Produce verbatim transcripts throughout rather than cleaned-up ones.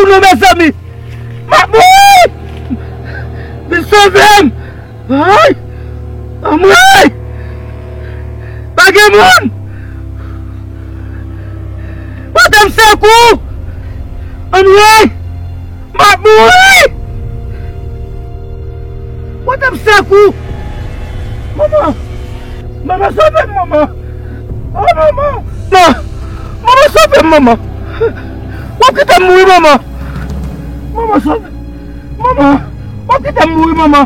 Non, mezanmi! M ap mouri! Vin sove m! Ay! Anmwey! Pa gen moun! Pote m sekou! Anmwey! M ap mouri! Pote m sekou! Manman! Manman, sove m, manman! Oh, manman! Manman, sove m, manman! W ap kite m mouri, manman! Manman, sove m! Manman! W ap kite m mouri, manman!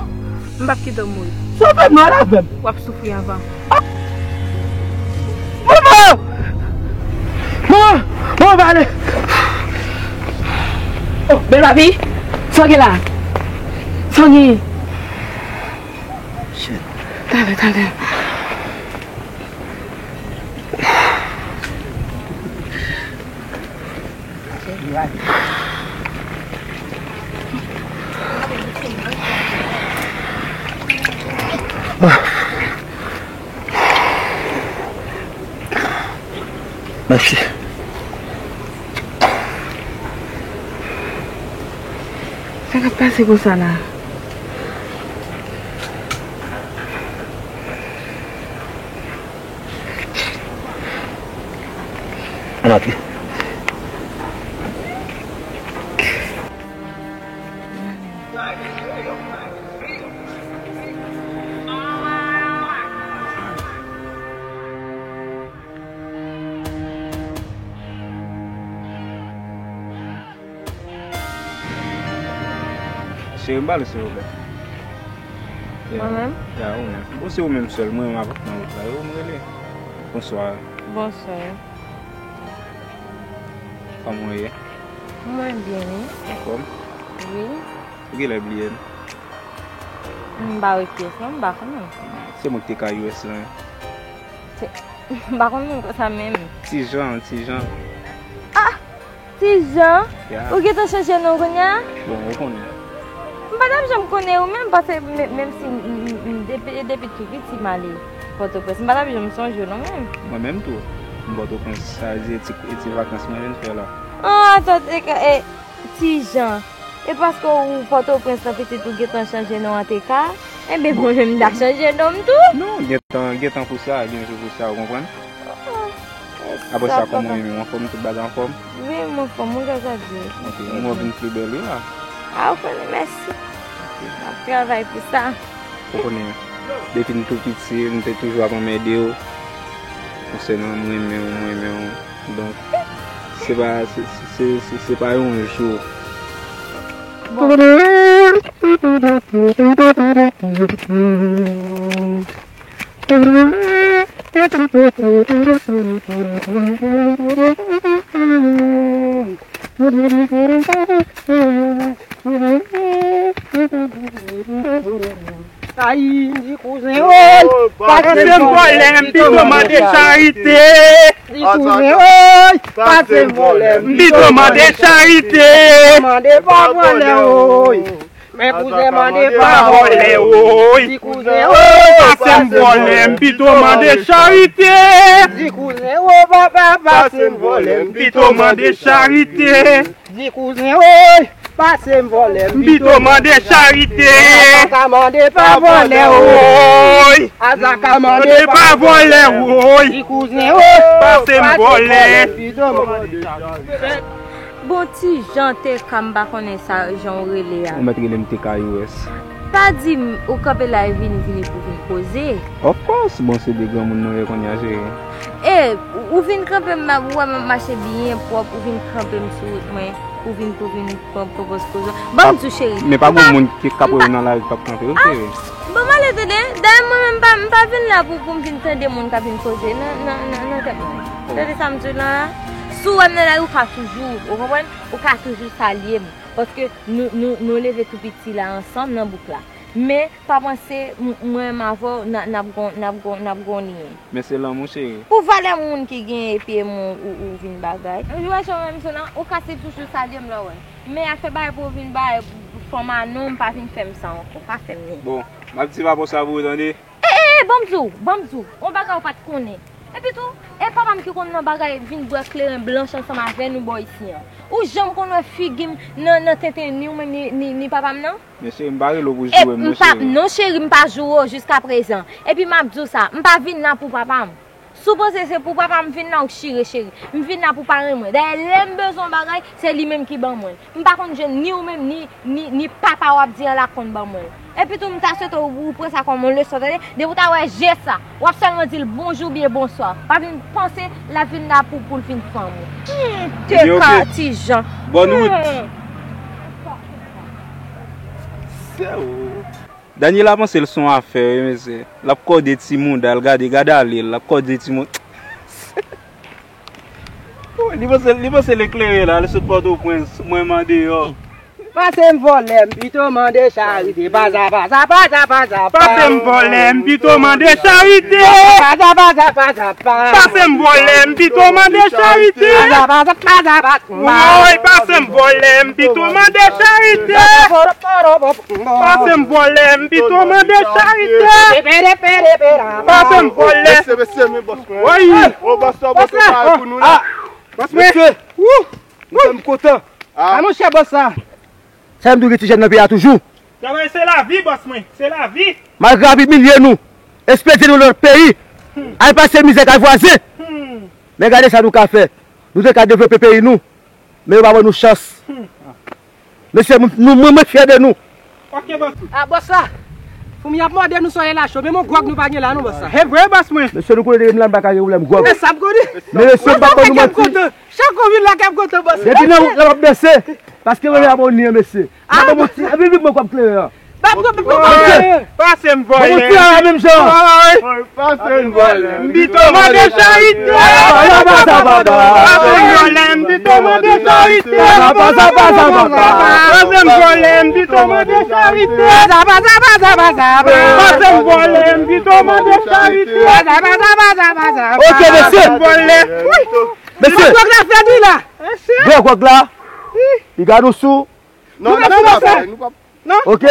M p ap kite w mouri. Sove m, al avè m! W ap soufri anvan. Manman! Manman! Manman, pa ale! Oh, bèl papi! Sa w gen la? Sa w gen? Shit. Talè, talè. Mèsi. Sa k ap pase konsa la? Ann antre. Cheri, m pale, silvouplè. Ya, mwen menm? Ya, ou menm. Bon, se ou menm sèl. Mwen menm avèk nan wout la. E ou m rele. Bonswa. Bonswa. Kòman w ye? Mwen byen, wi. Anfòm? Wi. Ou genlè bliye m. M pa wè kiyès non, m pa konnen. Se mwen ki te ka U S lan. Se, m pa konn moun konsa menm. Ti Jan, Ti Jan. Ah! Ti Jan? Ya. Ou gentan chanje non kounye a? Bon, ou konnen. M pa t ap janm konnen ou menm, paske men-, menm si m, m, m, depi, depi tou piti m ale Pòtoprens, m pa t ap janm sonje w non menm. Mwen menm tou, m Pòtoprens, sa vle di e ti, e ti vakans mwen vin fè la. Ah, atò, e, e, Ti Jan. E paske ou Pòtoprens nan pitit ou gentan chanje non an te ka? Enben mwen menm m ta chanje non m tou. Non, gentan, gentan pou sa, gen jou pou sa, ou konprann? Apre sa, kòman w ye menm? Anfòm, tout bagay anfòm? Wi, m anfòm, wi, gras a Dye. Ok, ou vin pi bèl, wi, la. Ah, ou konnen, mèsi. Ok. M ap travay pou sa. Ou konnen, depi m tou piti, m te toujou ap anmède w. Konsènan m renmen w, m renmen w. Donk, se pa, se, se, se, se, se pa yon jou. Bon. Ay, di kouzen, woy, pase m vòlè, m pito mande charite. Di kouzen, woy, pase m vòlè, m pito mande charite. Mande pa vòlè, woy. Men kouzen mande pa vòlè, woy. Di kouzen, woy, pase m vòlè, m pito mande charite. Di kouzen, woy, papa, pase m vòlè, m pito mande charite. Di kouzen, woy, pase m vòlè, m pito mande charite. Azaka mande pa vòlè, woy. Azaka mande pa vòlè, woy. Di kouzen, woy, pase m vòlè, m pito mande charite. Bon, Ti Jan T K, m pa konnen sa jan w rele a. Ou mèt rele m T K U S. Pa di m ou kanpe la e vini, vini pou vin koze. Of course, bon, se de granmoun nou ye kounye a, cheri. E, ou, ou vin kanpe m, ou wè m ap mache byen pwòp, ou vin kanpe m sou wout mwen, ou vin, pou vin pran, pran pòz koze. Ban m di w, cheri. Men pa gen moun ki k ap wè w nan lari k ap kanpe w, cheri. Bon, m ale tande. Dayè, mwen menm, m pa, m pa vin la pou, pou m vin tande moun k ap vin koze nan, nan, nan, nan tèt mwen. Tande sa m di w la? Si w wè m nan lari, ou ka toujou, ou konprann? Ou ka toujou salye m. Paske nou, nou, nou leve tou piti la ansanm nan bouk la. Men, pa panse, m-, mwen menm avè w, n a, n ap gon, n ap gon, n ap gon lyen. Men se lanmou, cheri. Pou valè moun ki gen epi e moun ou, ou vin bagay. Ou wè jan w wè m sou lan, ou ka se toujou salye m lè w wè. Men afè bagay pou w vin bay fanm a non, m pa vin fè m sa ankò. Pa fè m li. Bon, m ap di papa w sa pou ou tande. E, e, e, ban m di w, ban m di w. Yon bagay ou pa t konnen. Epi tou, e papa m ki konn nan bagay vin bwè kleren blanch ansanm avè nou bò isi an. Ou janm konn wè figi m nan, nan tenten ni ou menm ni, ni, ni papa m nan? Men cheri, m pa rele w pou joure m non, cheri. Non, cheri, m pa joure w jiskaprezan. Epi m ap di w sa, m pa vin la pou papa m. Si w panse se pou papa m vin la, ou chire, cheri. M vin la pou parenn mwen. Dayè, lè m bezwen yon bagay, se li menm ki ban mwen l. M pa konn jwenn ni ou menm, ni, ni, ni papa w ap di an la konn ban mwen l. Epi tou, m ta swete w, ou pran sa kòm yon leson, tande? Depi w ta wè je sa, w ap sèlman di l bonjou byen bonswa. Pa vin panse l ap vin la pou, pou l vin fanm ou. Hmm, te ka ti jan. Bòn wout. Hmm. Se ou. Daniela panse l se yon afè, wi, mesye. L ap kòde ti mouda l, gade, gade ale l, l ap kòde ti mou-, Wi, li panse, li panse l eklere la, li sot Pòtoprens, mwen m andeyò. Pase m vòlè, m pito mande charite. Paza, paza, paza, paza, paza. Pase m vòlè, m pito mande charite. Paza, paza, paza, paza. Pase m vòlè, m pito mande charite. Paza, paza, paza, paza. Woy, pase m vòlè, m pito mande charite. Pase m vòlè, m pito mande charite. Pase m vòlè. Mesye, mesye, men bòs mwen. Woy. Ô, bòs la, bòs la, bay pou nou la. Bòs mwen. Mesye, nou fè m kontan. A monchè bòs la. Sa m di w gen ti jèn nan peyi a toujou. Travay se lavi, bòs mwen. Se lavi. Malgre ap imilye nou, espedye nou nan lòt peyi, al pase mizè kay vwazen. Men gade sa nou ka fè. Nou te ka devlope peyi nou, men yo pa ban nou chans. Mesye, nou, nou, mwen, mwen fyè de nou. Ok, bòs. A, bòs la. Foumi ap mòde nou, solèy la cho. Menm yon gwòg nou pa gen la non, bòs la. E vre, bòs mwen. Mesye, nou konnen depi m la m pa ka gen pwoblèm gwòg. E sa m konnen. Men mesye, m pa konn nou manti. Chak ou vin la, kè m kontan, bòs. Depi nan wout la, m ap danse. Paske mwen ap on li an, mesye. Mwen ban mwen ti, epi vin mwen kòb kleren an. Pase m vòlè. Ban mwen ti a la menm jan. Pase m vòlè. M pito mande charite. Pase m vòlè, m pito mande charite. Pase m vòlè, m pito mande charite. Pase m vòlè, m pito mande charite. Ok, mesye. Pase m vòlè. Wi. Mesye. Gwòg la fèt, wi, la. Gran gwòg la. Piga nou sou. Non, nou pa fè, nou pa. Non. Ok.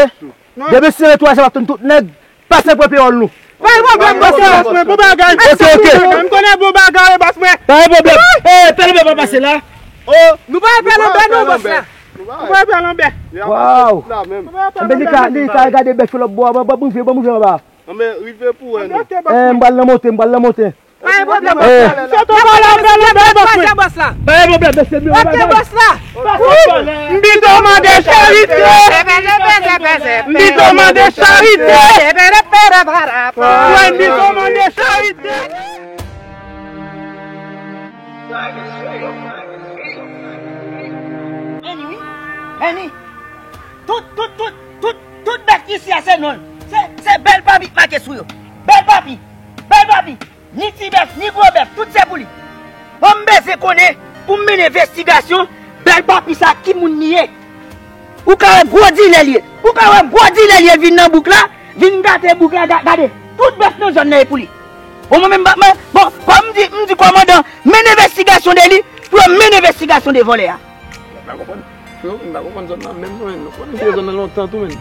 Depi si nan twa sa, w ap tann tout nèg pase pran peyòl nou. Pa gen pwoblèm, bòs la. Bon bagay. Ok, ok. M konnen bon bagay, bòs mwen. Pa gen pwoblèm. Eh, pè Lanbè pa pase la. Oh, nou pa pè Lanbè non, bòs la. Nou pa pè Lanbè. Waw. Enben li ka, li ka gade bèf lòt bò a, ban m rive, ban m rive anba. Enben rive pou wè nou. Eh, m pral nan monte, m pral nan monte. Pa gen pwoblèm, bòs la. N ap pase bòs la. Pa gen pwoblèm, mesye, nou bagay. Ok, bòs la. M pito mande charite. M pito mande charite. M pito mande charite. Vini, wi. Vini. Tout, tout, tout, tout, tout bèt isi a se non l. Se, se Bèl Papi k make sou yo. Bèl Papi. Bèl Papi. Ni ti bèf, ni gwo bèf, tout se pou li. Bon, m bezwen konnen, pou m mennen envestigasyon, Bèl Papi sa, ki moun li ye? Ou ka wè gwo dilè li ye. Ou ka wè gwo dilè li ye, l vin nan bouk la, vin gate bouk la, ga-, gade. Tout bèf nan zòn nan e pou li. Bon, mwen menm, mwen, bon, kòm m di, m di kòmandan, mennen envestigasyon de li, pou yo mennen envestigasyon de vòlè a. M pa konprann. Freo, m pa konprann zòn nan menm non, men nou konnen se zòn nan lontan tou, men.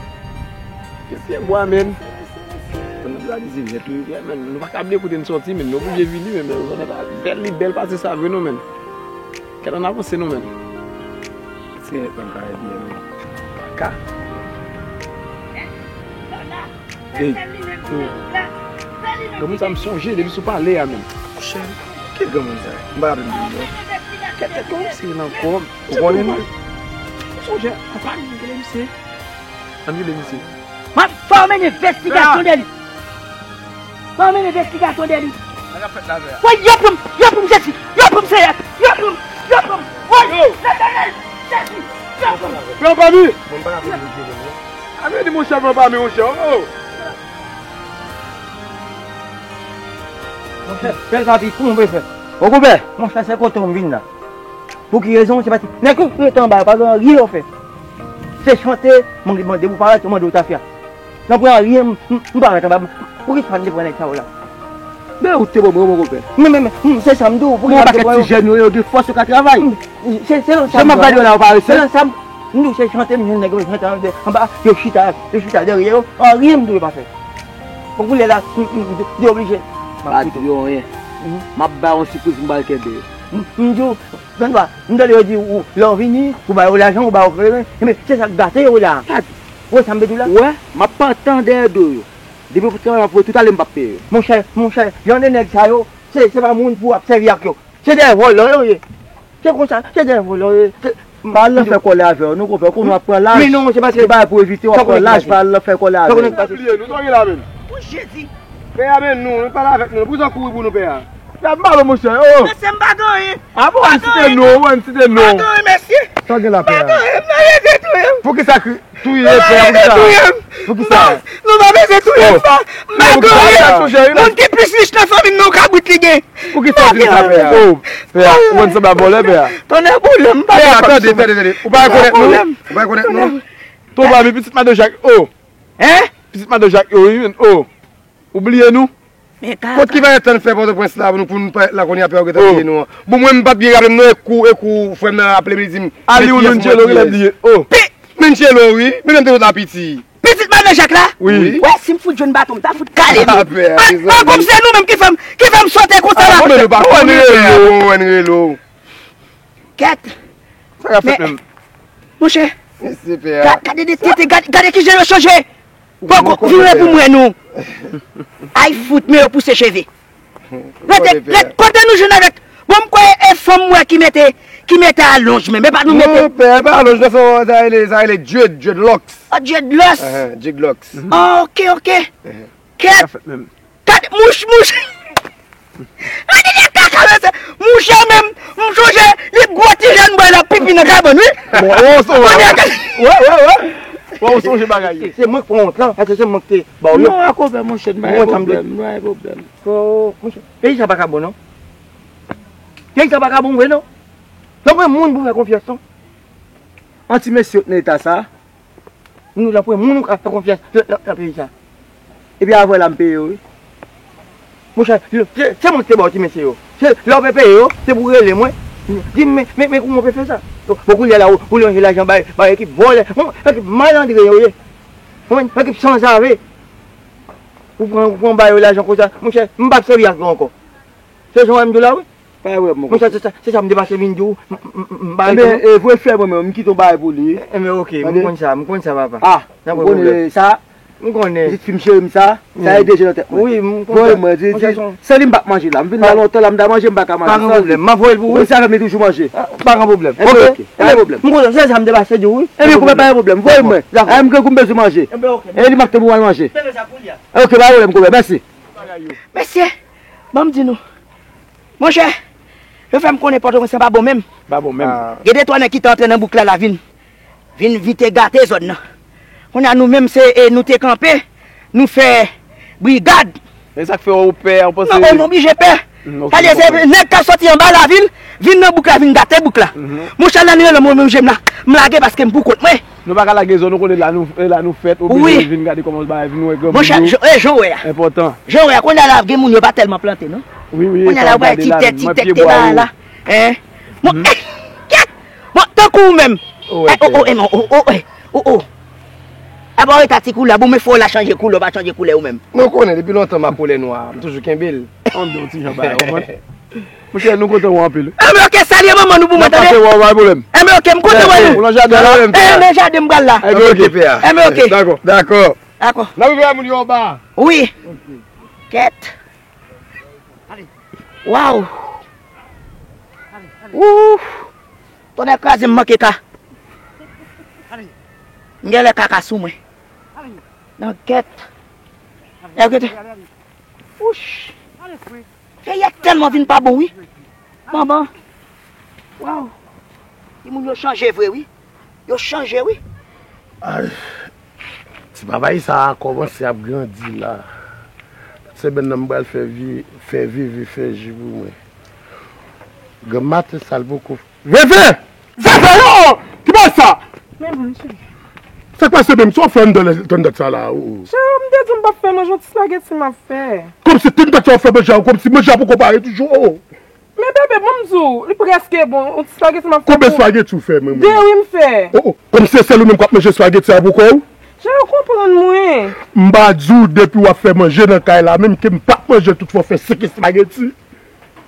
Kèt pye bwa, men. Zòn nan deja diziv nèt, wi, men nou pa ka bliye kote n sòti, men nou oblije vini, men, men zòn nan ta bèl, li bèl pase sa vre non, men. Kèt ann avanse non, men. Se nèt nan kay byen, men. Pa ka. Ey, hmm. Granmoun sa m sonje depi sou pale a menm. Monchè, ki granmoun sa? M pa raple m de li non. Kèt, kèt, kòman misye rele ankò? Ou konnen li? M sonje, ann pa rele misye. Ann rele misye. M ap fè w mennen envestigasyon de li. Fè w mennen envestigasyon de li. Sa k ap fèt la, frè? Woy, yo pran m, yo pran m, Jezi, yo pran m, Seyè, yo pran m, yo pran m. Woy, Letènèl, Jezi, yo pran m. Frè, pa vini. Bon, m pa raple m de li non. A vle di monchè, pran pa mi monchè, oh. Monchè, Bèl Papi, kòman w vle fè? Bon, konpè, monchè, se kote w m vin la. Pou ki rezon? Se pati nèg yo rete anba yo, pa gen anyen yo fè. Se chante, mande, mande pou parèt, yo mande w tafya. Nan pran anyen, m, m, m parèt anba, m, pou ki sa m te pran nèg sa yo la? Men ou te bon, bon, bon, konpè. Men, men, men, m, se sa m di w, pou ki sa m te pran yo? Yon pakèt ti jèn yo, yo gen fòs, yo ka travay. M, se, se nan sa m pran yo. M ap gade yo la, yo parese. Se nan sa m, m di w se chante m jwenn nèg yo chante anba, yo chita, yo chita dèyè yo, anyen m di w yo pa fè. Bon, kounye a la, m, m, m, m oblije. Pa di yo anyen. M ap ba yon sipriz, m pral kenbe yo. M, m di w, tande pa, m tande yo di ou, lè w vini, ou ba yo lajan, ou ba yo kleren. Enben, se sa k gate yo la. Ou wè sa m vle di w la? Ou wè, m ap pantan dèyè do yo. Depi w travay m ap voye tout ale, m p ap peye yo. Monchè, monchè, jan de nèg sa yo, se, se pa moun pou w ap sèvi ak yo. Se de vòlò yo ye. Se konsa, se de vòlò yo ye. Se, pa al nan fè kòlè avè yo, nou konprann. Kounye w ap pran laj. Men non, se paske, se bagay pou evite w ap pran laj, pa al nan fè kòlè avè yo. Bliye nou, sa w gen la menm? Pou Jezi. Pè a, men nou, nou pale avèk nou. Poukisa w kouri pou nou, pè a? Pè a, m pa wè, monchè, oh. Mesye, m pa gen anyen. Ah bon, w ap site non, w ap site non. M pa gen anyen, mesye. Sa w gen la, pè a? M pa gen anyen, m nan rete touye m. Poukisa kri-, touye pè a, poukisa? Poukisa? Non, pa bezwen touye m, pa. M pa gen anyen. Moun ki plis rich nan fanmi m nan, yon kabrit li gen. Poukisa w di sa, pè a? Oh, pè a, ou konn sanble a vòlè, pè a. Tonnè boule m, m pa gen anyen. Tande, tande, tande. Ou pa rekonèt nou? Ou pa rekonèt nou? Ton pami pitit madan Jak, oh. Hein? Pitit madan Jak, oh, wi, oh. Ou bliye nou? Men kaka. Kot ki va etan fè Pòtoprens la pou nou, pou nou parèt la kounye a, pè a gentan bliye nou an. Bon, mwen, m pa t byen raple m non, e kou, e kou frè m nan aple m, li di m, ali ou Nunchelo, genlè bliye. Oh. Pi-, Nunchelo, wi. Men menm te sot Apiti. Pitit madan Jak la? Wi. Wè, si m fout jwenn baton, m ta fout kale li. Ah, pè a, an, an, kòm se nou menm ki fè m, ki fè m sote konsa la. Ah, bon, men nou pa konnen, pè a, bon, Nunchelo. Kèt. Sa k ap fèt menm? Monchè, mesye pè a. Ga-, gade de tete, gade, gade kijan yo chanje. Poko vire pou mwen non. Ay fout, men yo pouse cheve. Rete, rete, kote nou jwenn avèk? Bon, m kwè e fanm m wè ki mete, ki mete alonj menm, e pa nou mete. Non, pè, e pa alonj, non, sa, sa rele, sa rele dread, dreadlocks. Ah, dreadlocks. Ehe, dreadlocks. Ah, ok, ok. Kèt. Gade, mouch, mouch. Gade de kaka, mesye. Mouche menm, m sonje, li gwo ti jèn bòy la, pipi nan kabann, wi. Bon, oh, so, wè, wè, wè. Wè, ou sonje bagay yo. Se, se mwen k pran wont lan, paske se mwen ki te ba w yo. Non, a konpè, monchè, nou pa gen pwoblèm, nou pa gen pwoblèm. Oh, monchè, peyi sa pa ka bon, non. Peyi sa pa ka bon, vre, non. Nan pwen moun pou fè konfyans, non. An ti mesye yo t nan eta sa. Nou la pwen moun ou ka fè konfyans nan, nan, nan peyi sa. Epi avè la m peye yo, wi. Monchè, se, se mwen ki te ba w ti mesye yo. Se, lè w pe peye yo, se pou w rele mwen. Di m, men, men, men kouman w pe fè sa? Bon, kounye a la, ou, ou lonje lajan bay, bay ekip vòlè. Bon, ekip malandren yo ye. Bon, ekip sanzave. Ou pran, ou pran ba yo lajan konsa. Monchè, m p ap sèvi ak yo ankò. Se jan w wè m di w la, wi. Pa wè m ankò. Monchè, se sa, se sa m te pase vin di w. M, m, m, m pa. Enben, e, voye frè mwen, men, m kite yon bagay pou li. Enben, ok, m konn sa, m konn sa, papa. Ah, ou konnen sa? M konnen. Pitit fi m cheri m sa, sa e deje nan tèt mwen. Wi, m konprann. Voye mwen, di, di, san li m p ap manje la. M vin la lontan la, m ta manje, m pa ka manje san li. Pa gen pwoblèm, m ap voye l pou ou. Ou sav li toujou manje. Ah, pa gen pwoblèm. Enben, ok, pa gen pwoblèm. M kontan, se sa m te pase di w, wi. Enben, konpè, pa gen pwoblèm, voye mwen. Dakò. M grangou, m bezwen manje. Enben, ok. E li m ap tann pou m al manje. Ok, pa gen pwoblèm, konpè, mèsi. Mesye, ban m di nou. Monchè, yo fè m konnen Pòtoprens lan pa bon menm. Pa bon menm. Ah. Gen de twa nèg ki te antre nan bouk la, la vin, vin, vin te gate zòn nan. Kounye a nou menm se, e, nou te kanpe, nou fè brigad. E sa k fè w pè, ou panse? Non, ou nou oblije pè. Mm, ok, m konprann. Sa vle di se nèg k ap soti anba lavil, vin nan bouk la, vin gate bouk la. Mhm. Monchè, lè n rele m, mwen menm je m la, m lage paske m pou kont mwen. Nou pa ka lage zòn, nou konnen la nou, e la nou fèt, oblije vin gade kòman bagay vin wè granmoun yo. Monchè, jan, e, jan w wè a. Enpòtan. Jan w wè a, kounye a la gen moun yo pa tèlman plante, non. Wi, wi, wi, kounye a la, wè ti tèt, ti tèt te la, la. Hein? Bon, eh, kèt! Bon, tankou ou menm. Eh, oh, oh, eh, non, oh, oh, eh, oh, oh. Apa w rete a ti koulè, bon, men fò w la chanje koulè, w pa chanje koulè ou menm. Non, w konnen, depi lontan m ap koulè nwa, m toujou kenbe l. An, bon, ti jan bagay, ou konprann? Monchè, nou kontan wè w anpil, wi. Enben, ok, salye manman nou pou mwen, tande? N ap pase wè w, pa gen pwoblèm. Enben, ok, m kontan wè nou. Ou nan jaden la? Eh, nan jaden m pral la. Enben, ok. Enben, ok. Dakò. Dakò. Dakò. N ap rive a moun yo anba. Wi. Kèt. Waw. Wouh. Tonnè kraze m, manke ka. M genlè kaka sou mwen. Nan kèt. Wouch. Peyi a tèlman vin pa bon, wi. Manman. Waw. Timoun yo chanje vre, wi. Yo chanje, wi. Ay, ti papay sa a kòmanse ap grandi la. Tout semèn nan m pral fè vi-, fè vivi, fè ji pou mwen. Granm maten sa l poko. Veve! Veve, oh! Ki bagay sa? Men bon, cheri. Sa k pase menm? Sa w fè anndan, anndan sa la, oh, oh? Cheri, m te di w m p ap fè manje, yon ti spageti m ap fè. Kòmsi ti dat sa w fè manje a, kòmsi manje a poko pare toujou, oh, oh. Men bebe, ban m di w, li prèske bon, yon ti spageti m ap fè pou ou. Konbyen spageti w fè menm? De wi m fè. Oh, oh, kòmsi se sèl ou menm k ap manje spageti a pou kò w? Cheri, ou konprann mwen. M pa di w depi w ap fè manje nan kay la menm ke m p ap manje tout fò fè senk espageti.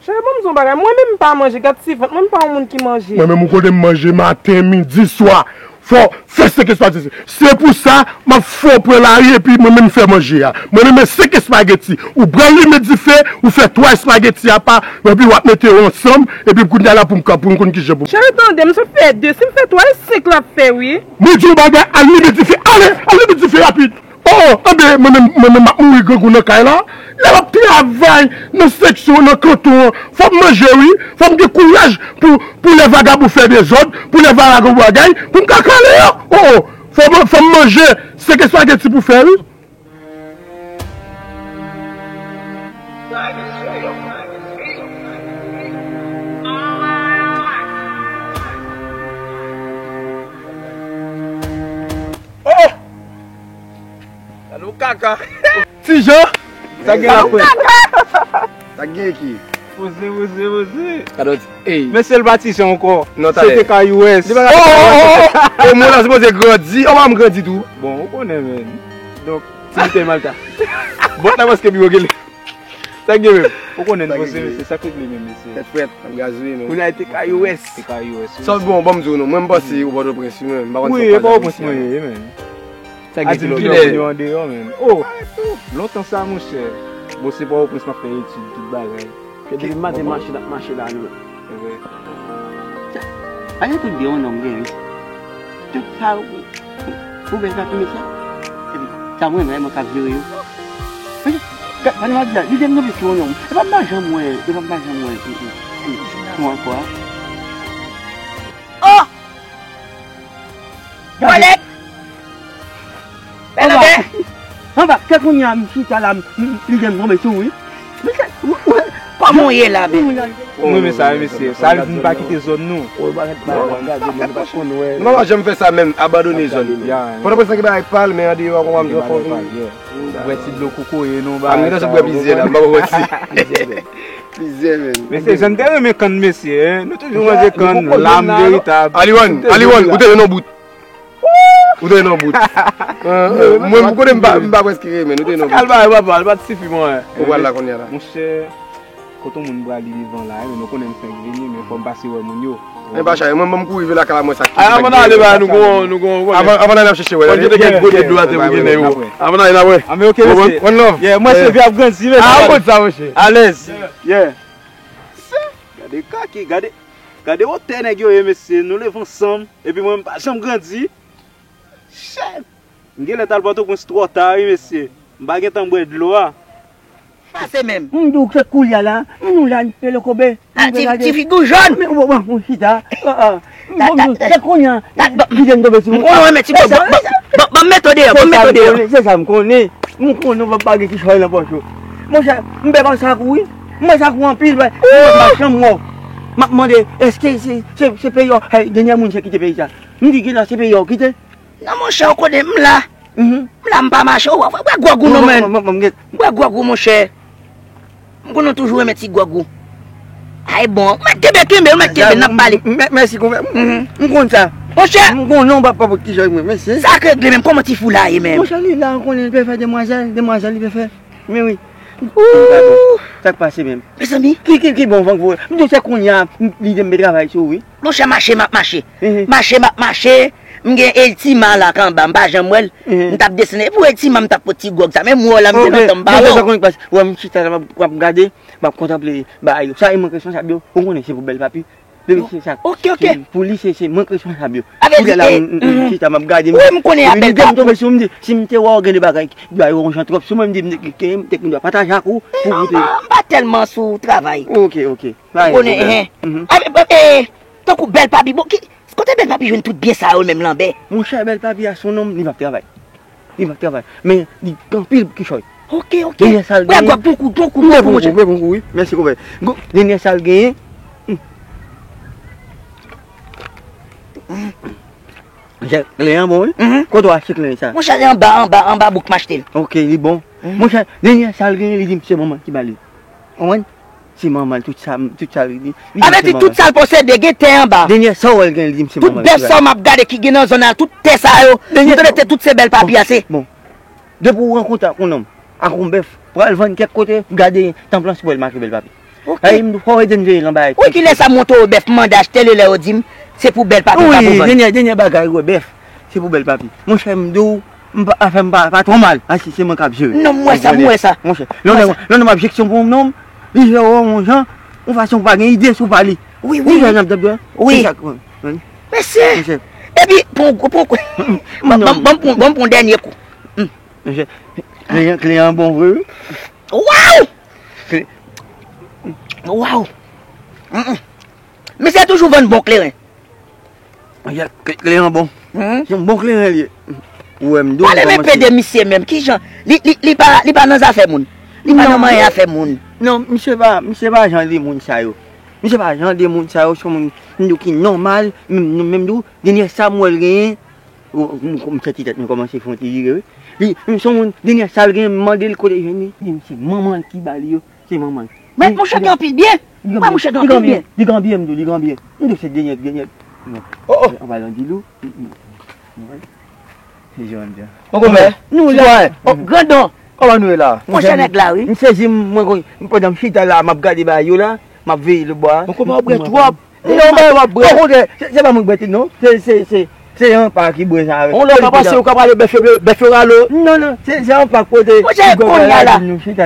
Cheri, ban m di w yon bagay. Mwen menm m pa manje. Gad ti vant. Mwen m pa yon moun ki manje. Mwen menm ou konnen m manje maten, midi, swa. Fò fè senk espageti. Se pou sa, m ap fè w pran lari epi mwen menm m fè manje a. Mwen renmen senk espageti. Ou pral limen dife, ou fè twa espageti apa, epi w ap mete yo ansanm, epi kounye a la pou m ka, pou m konn kijan pou m. Cheri, tande, m sot fè de. Si m fè twa, e senk l ap fè, wi. Mwen di w yon bagay, al limen dife. Ale, al limen dife rapid. Oh, oh, anben, mwen menm, mwen menm m ap mouri grangou nan kay la. Lè m ap travay nan seksyon, nan kanton an, fò m manje, wi. Fò m gen kouraj pou, pou lè vagabon fè dezòd, pou lè vagabon bagay, pou m ka kale yo. Oh, oh, fò m, fò m manje. Senk espageti pou fè, wi. Oh! Gade yon kaka. Ti Jan, sa gen la frè? Sa gen ki? Poze, poze, poze. Gade yon ti, ey. Men se l pa Ti Jan ankò. Non, talè. Se T K U S. Oh, oh, oh, oh. E mwen la sipoze grandi. An pa m grandi tou. Bon, ou konnen, men. Donk, ti biten Malta. Bòt la paske pi wo gele. Sa gen menm. Ou konnen n poze, mesye, sa k regle menm, mesye. Tèt frèt, n ap gazouye, men. Kounye a, T K U S. T K U S, wi. Sa bon, ban m di w non, mwen m panse ou Pòtoprens, wi, men m pa konn si ou Pòtoprens, mwen ye, men. Sa gen kilo vini andeyò, men. Oh, lontan sa, monchè. Bon, se Pòtoprens m ap fè etid, tout bagay. Depi maten mache n ap mache la, nou. Sa, pa gen tout byen yon nonm gen, wi. Tout sa, ou bèl sa, tout sa. Epi, sa mwen, mwen, mwen k ap jere yo. Gade, gade, gade, li gen nonm ki yon nonm. E pa m pa janm wè, e pa m pa janm wè, e, e, e, nou ankò a. Oh! Vòlè! Bèl anba, anba, kè kounye a, m chita la, m, m, li gen m tonbe sou ou, wi. Mesye, ou, ou, kòman w ye la, men? Mwen renmen sa, wi, mesye. Sa vle di nou pa kite zòn nou. Nou pa janm fè sa menm, abandone zòn. Fò nou prese gen bagay pa l, men andeyò a, konprann m di fò vini. Bwè ti dlo kokoye, non, ba. A, m gentan sot bwè plizyè la, m pa pran ti. Plizyè, men. Mesye, jan n te renmen kann, mesye, hein? Nou toujou manje kann, lam veritab. Aliwon, Aliwon, ou te nan bout. Ou te nan bout. Mwen, m konnen m pa, m pa prèske renmen, ou te nan bout. Al ba, al ba, al ba ti fi mwen. Ou pral la kounye a la. Monchè, kote yon moun prale devan la, men nou konnen m fenk vini, men fò m pase wè moun yo. Men pa chaje, mwen, mwen, m kouri vin lakay la, mwen sa ki. Avan n ale, ba, nou gon, nou gon, avan, avan n ale, n ap chèche wè. Fò n jete kèk gote dlo atè pou ginen yo. Avan n ale, n ap wè. A, men ok, mesye. One love. Yeah, mwen se vi ap grandi, mesye. A, bon sa, monchè. Alèz. Yeah. Gade kaki, gade, gade wotè nèg yo ye, mesye. Nou leve ansanm, epi mwen, m pa janm grandi. Shit! M genlè t al Pòtoprens twò ta, wi, mesye. M pa gentan bwè dlo a. Pase menm. M di w se koulye a la, nou la, n pele kobe. A, ti, ti figi w jòn. Men, bon, bon, bon, chita. Ah, ah. Bon, se kounye a, kite m tonbe sou ou. M konnen w renmen ti bòb. Bon, bon, bon, ban m mete w deyò, ban m mete w deyò. Se sa m konnen. M konnen w pa gen kichòy nan pòch ou. Monchè, m pè pa sa kou, wi. M pè sa kou anpil, wè. M pa janm wè w. M ap mande, èske se, se, se peyi w, hey, dènyè moun se kite peyi sa. M di, genlè se peyi w kite. Non, monchè, ou konnen m la. Mhm. M la, m pa mache. Ou wè gwòg ou non, men. M wè gwòg ou, monchè. M konnen w toujou renmen ti gwòg ou. Ay, bon. Ou mèt kenbe, kenbe, ou mèt kenbe, n ap pale. Mèsi, konpè. M konn sa. Monchè. M konnen w p ap pa pot kichòy mwen, mèsi. Sa k regle menm, kòman ti fou la ye menm? Monchè, li la, ou konnen, li prefè demwazèl, demwazèl, li prefè. Men wi. Ooh. Sa k pase menm? Mezanmi. Ki, ki, ki bon van k voye? M di w se kounye a, m, li di m pe travay sou ou, wi. Monchè, mache m ap mache. Mhm. Mache m ap mache. M gen Eltima la k anba, m pa janm wè l. Mhm. M t ap desann. Epi w Eltima, m t ap pot ti gwòg sa. Men m wè w la, m te nan tan m pa wè w. Wè m chita la, m ap, m ap gade, m ap kontanple bagay yo. Sa e mwen k responsab yo. Ou konnen se pou bèl papi. Depi se sa. Ok, ok. Pou li, se, se mwen k responsab yo. Kounye a la, m, m, m chita, m ap gade. Wi, m konnen a bèl papi. Epi m tonbe sou, m di, si m te wè w gen de bagay, bagay yo yon jan twòp sou mwen, m di, m te, m te, m te dwa pataje ak ou, pou ou te. M pa tèlman sou travay. Ok, ok. Ou konnen, hein. Mhm. A, e, e, tankou bèl papi, bon, ki, kote bèl papi jwenn tout byen sa yo menm, Lanbè? Monchè, bèl papi a se yon nonm, li p ap travay. Li p ap travay. Men, li gen anpil kichòy. Ok, ok. Dènyè sa l genyen. Gwòg pou kou, pou kou, pou kou, monchè. Mèsi, konpè. Dènyè sa l genyen. Hmm. Monchè, kle an bon, wi. Mhm. Kote w achte kle sa? Monchè, se anba, anba, anba bouk m achte l. Ok, li bon. Mhm. Monchè, dènyè sa l genyen, li di m se manman l ki ba li. Konprann? Se manman l, tout sa, tout sa l gen. Sa vle di tout sa l posede gen tè anba. Dènyè sa w wè l gen, li di m se manman l. Tout bèf sa w m ap gade ki gen nan zòn nan, tout tè sa yo. Dènyè. M tande tout se bèl papi a, se. Bon. Depi w rankontre ak yon nonm, ak yon bèf, pral vann kèk kote, gade tanplan si w wè l make bèl papi. Ok. Ay, m fò ede n veye nan bagay. Wi, kilè sa m yon towo bèf m mande achte l, lè yo di m se pou bèl papi, pa pou vann. Wi, dènyè, dènyè bagay, wi, bèf. Se pou bèl papi. Monchè, m di w, m pa, afè m pa, pa twò mal. Asi, se mwen k ap jere. Non, m wè sa, m wè sa. Monchè, lè w nan objeksyon pou yon nonm, li jere w yon jan, yon fason w pa gen ide sou pale. Wi, wi, wi. Wi. Se sa k, wi. Mesye. Monchè. Epi, pon, pon, pon, ban m pon, ban m pon dènye kou. Monchè, kliyan, kliyan bon vre, wi. Waw! Kli-, waw! Mm, mm. Misye toujou vann bon kleren. Monchè, kli-, kliyan bon. Hmm? Se yon bon kleren li ye. Ou wè m di w. Pale men pe de misye menm. Kijan? Li, li, li pa, li pa nan zafè moun. Li pa nan manyen afè moun. Non, misye pa, misye pa jan de moun sa yo. Misye pa jan de moun sa yo, se yon moun m di w ki nòmal, menm, menm di w, dènyè sa m wè l genyen, m, m, m santi tèt mwen kòmanse fè yon ti vire, wi. Li, m se yon moun, dènyè sa l genyen, m mande l kote l jwenn li. Li di m se manman l ki ba li yo, se manman l. Men, monchè, gen anpil byen. Mwen, monchè, gen anpil byen. Li gen byen, m di w, li gen byen. M di w se dènyè, dènyè. Oh, oh. An palan di lou. Se jan l di a. Mon konpè, nou la. Sitwayen. Oh, grandon. Kòman nou ye la? Monchè, nèg la, wi. M sezi, m, mwen, mwen, pandan m chita la, m ap gade bagay yo la, m ap veye lòtbò a. Mon konpè, w ap bwè twòp. Non, men, w ap bwè. Okontrè, se, se pa mwen k bwè tout, non. Se, se, se, se Anpa ki bwè sa avè m. On lè w ka pase, ou ka pale bèf yo, bèf yo rale w. Non, non, se, se Anpa k pote. Monchè, kounye a la,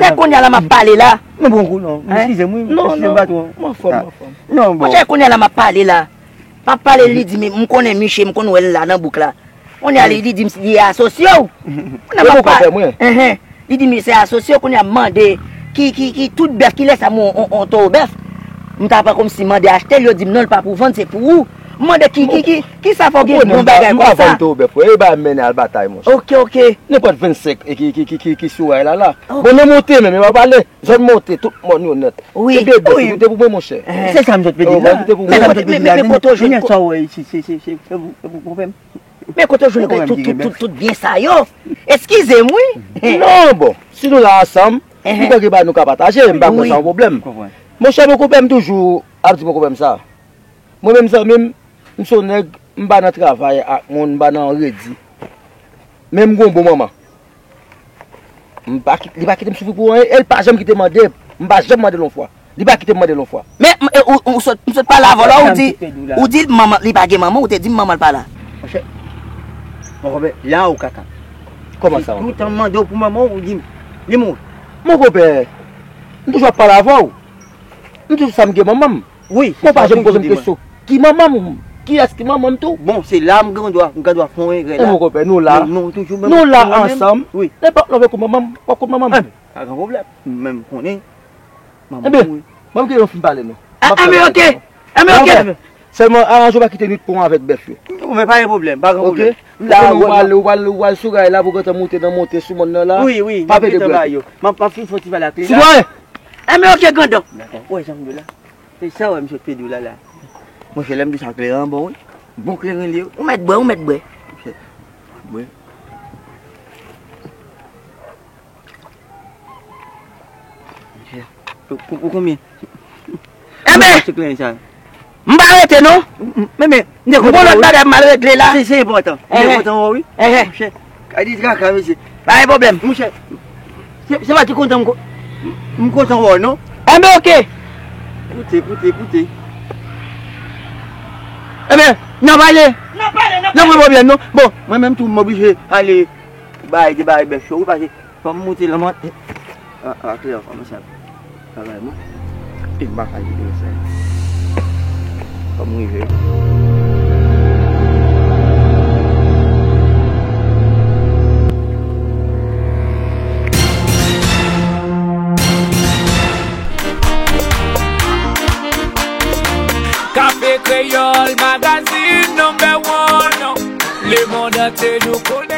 se kounye a la m ap pale la. Mwen pran kou non. Eskize m, wi. Non, eskize m, non. Patwon. M anfòm, m anfòm. Non, bon. Monchè, kounye a la m ap pale la. M ap pale, li di m, m konnen miche, m konn wè l la nan bouk la. Kounye a li, li di m li asosye w. Kounye a m ap pale. Enhen. Li di m se asosye w, kounye a m mande ki, ki, ki tout bèf, kilè sa m wè on, on, on towo bèf. M ta pran kòmsi mande achte l, yo di m non, l pa pou vann, se pou ou. M mande ki, ki, ki, ki sa fè w gen bon bagay konsa? M pa vann towo bèf, frè. E ba m mennen al batay, monchè. Ok, ok. Nenpòt vennsenk e ki, ki, ki, ki, ki sou ray la, la. Bon, nan monte menm, e pa pale. Zòn monte, tout mòn yo nèt. Wi, wi. Kite bèf yo, kite pou mwen, monchè. Se sa m sot pedi la. Kite pou mwen. Men, men, men, men kote w jwenn, men sa w wè isit, se, se, se, se pou, se pou konpè m. Men kote w jwenn tout, tout, tout, tout byen sa yo? Eskize m, wi. Non, bon, si nou la ansanm, nou pa gen bagay nou ka pataje, m pa kwè sa yon pwoblèm. Monchè, mon konpè m toujou ap di mon konpè m sa. Mwen menm zanmi m, m se yon nèg, m pa nan travay ak moun, m pa nan redi. Men m gon bon manman. M pa ki-, li pa kite m soufri pou anyen, e l pa janm kite mande, m pa janm mande l yon fwa. Li pa kite m mande l yon fwa. Men, m, e, ou, ou sot, m sot pale avè w la, ou di, ou di manman, li pa gen manman, ou te di m manman l pa la. Monchè, mon konpè, la ou kaka. Kòman sa, mon konpè? Toutan m mande w pou manman w, ou di m, li mouri. Mon konpè, m toujou ap pale avè w. M toujou sa m gen manman m. Wi, se sa m toujou di mwen. Bon, pa janm poze m kesyon. Ki manman m? Kiyès ki manman m tou? Bon, se la m gen dwa, m gen dwa fè yon erè la. E mon konpè, nou la. Nou, nou toujou menm. Nou la ansanm. Wi. Nenpòt lè w vle kout manman m, w ap kout manman m. Enben, pa gen pwoblèm. Men m konnen manman m mouri. Enben, ban m kite nou fin pale non. Enben, ok. Enben, ok. Sèlman, aranje w pa kite nwit pon avèk bèf yo. Ou men pa gen pwoblèm, pa gen pwoblèm. Ok. La, ou pral, ou pral, ou pral sou ray la pou gentan monte nan monte sou mòn nan la. Wi, wi, m ap gentan ba yo. M ap, m ap fin fè yon ti pale ak li la. Sitwayen! Enben, ok, grandon. Dakò. Ou wè jan m di w la? Se sa w wè m sot te di w la, la. Monchè, lè m di sa kleren an bon, wi. Bon kleren li ye. Ou mèt bwè, ou mèt bwè. Monchè, bwè. Pou, pou, pou konbyen? Enben, m pa rete non. M, m, men, men, m te kontan wè wi. M gon lòt bagay m al regle la. Se, se enpòtan. Se enpòtan wè wi. Enhen. Monchè, ka di traka, mesye. Pa gen pwoblèm. Monchè, se, se pa ti kontan m ko-, m kontan wè w non. Enben, ok. Koute, koute, koute. Enben, n ap pale. N ap pale, n ap pale. Nan pran pwoblèm non. Bon, mwen menm tou m oblije ale. Bay de bay bèf yo wi, pase fò m moute lanmò. A, a, klè, kòmanse ap travay mwen. E m pa ka kite sa. Fò m rive. Kafe Kreyòl, magazine number one. Lemonn antye nou konnen.